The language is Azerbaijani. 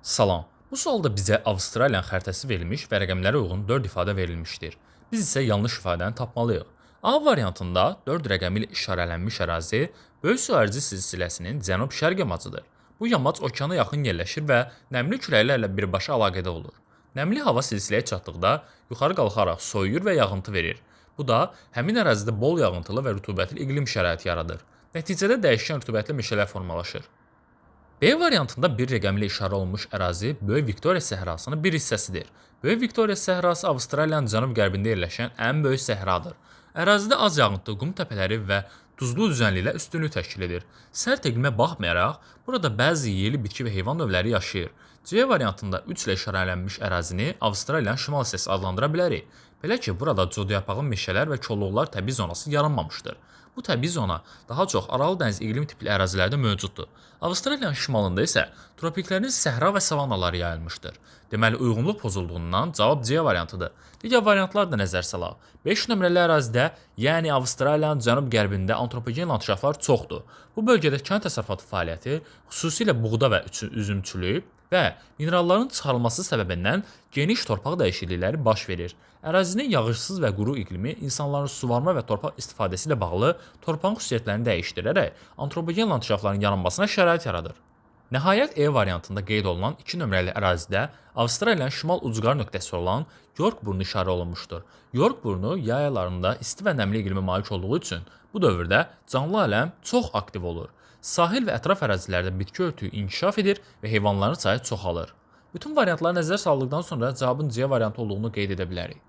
Salam. Bu sualda bizə Avstraliyanın xəritəsi verilmiş və rəqəmlərə uyğun 4 ifadə verilmişdir. Biz isə yanlış ifadəni tapmalıyıq. A variantında 4 rəqəmi ilə işarələnmiş ərazi Böyük su ərzisi silsiləsinin cənub-şərq yamacıdır. Bu yamac okeana yaxın yerləşir və nəmli küləklərlə birbaşa əlaqədə olur. Nəmli hava silsiləyə çatdıqda yuxarı qalxaraq soyuyur və yağıntı verir. Bu da həmin ərazidə bol yağıntılı və rütubətli iqlim şəraiti yaradır. Nəticədə dəyişkən rütubətli meşələr formalaşır. B variantında bir rəqəmli işarə olunmuş ərazi Böyük Viktoriya səhrasının bir hissəsidir. Böyük Viktoriya səhrası Avstraliyanın cənub-qərbində yerləşən ən böyük səhradır. Ərazidə az yağıntı, qum təpələri və duzlu düzənliklər üstünlük təşkil edir. Sərt iqlimə baxmayaraq, burada bəzi yerli bitki və heyvan növləri yaşayır. C variantında 3 ilə işarələnmiş ərazini Avstraliyanın şimal hissəsi adlandıra bilərik. Belə ki, burada codyapağı meşələr və kolluqlar təbii zonası yaranmamışdır. Bu təbii zona daha çox Aral dəniz iqlim tipli ərazilərdə mövcuddur. Avstraliyanın şimalında isə tropiklərin səhra və savannaları yayılmışdır. Deməli, uyğunluq pozulduğundan cavab C variantıdır. Digər variantlar da nəzər salaq. 5 nömrəli ərazidə, yəni Avstraliyanın cənub-qərbində antropogen landşaftlar çoxdur. Bu bölgədə kənd təsərrüfatı fəaliyyəti, xüsusilə buğda və üzümçülük və mineralların çıxarılması səbəbindən geniş torpaq dəyişiklikləri baş verir. Ərazinin yağışsız və quru iqlimi insanların suvarma və torpaq istifadəsi ilə bağlı torpağın xüsusiyyətlərini dəyişdirərək antropogen landşaftların yaranmasına şərait yaradır. Nəhayət E variantında qeyd olunan 2 nömrəli ərazidə Avstraliyanın şimal ucqar nöqtəsi olan York burnu işarə olunmuşdur. York burnu yay aylarında isti və nəmli iqlimə malik olduğu üçün bu dövrdə canlı aləm çox aktiv olur. Sahil və ətraf ərazilərdə bitki örtüyü inkişaf edir və heyvanların sayı çoxalır. Bütün variantları nəzərə saldıqdan sonra cavabın C variantı olduğunu qeyd edə bilərik.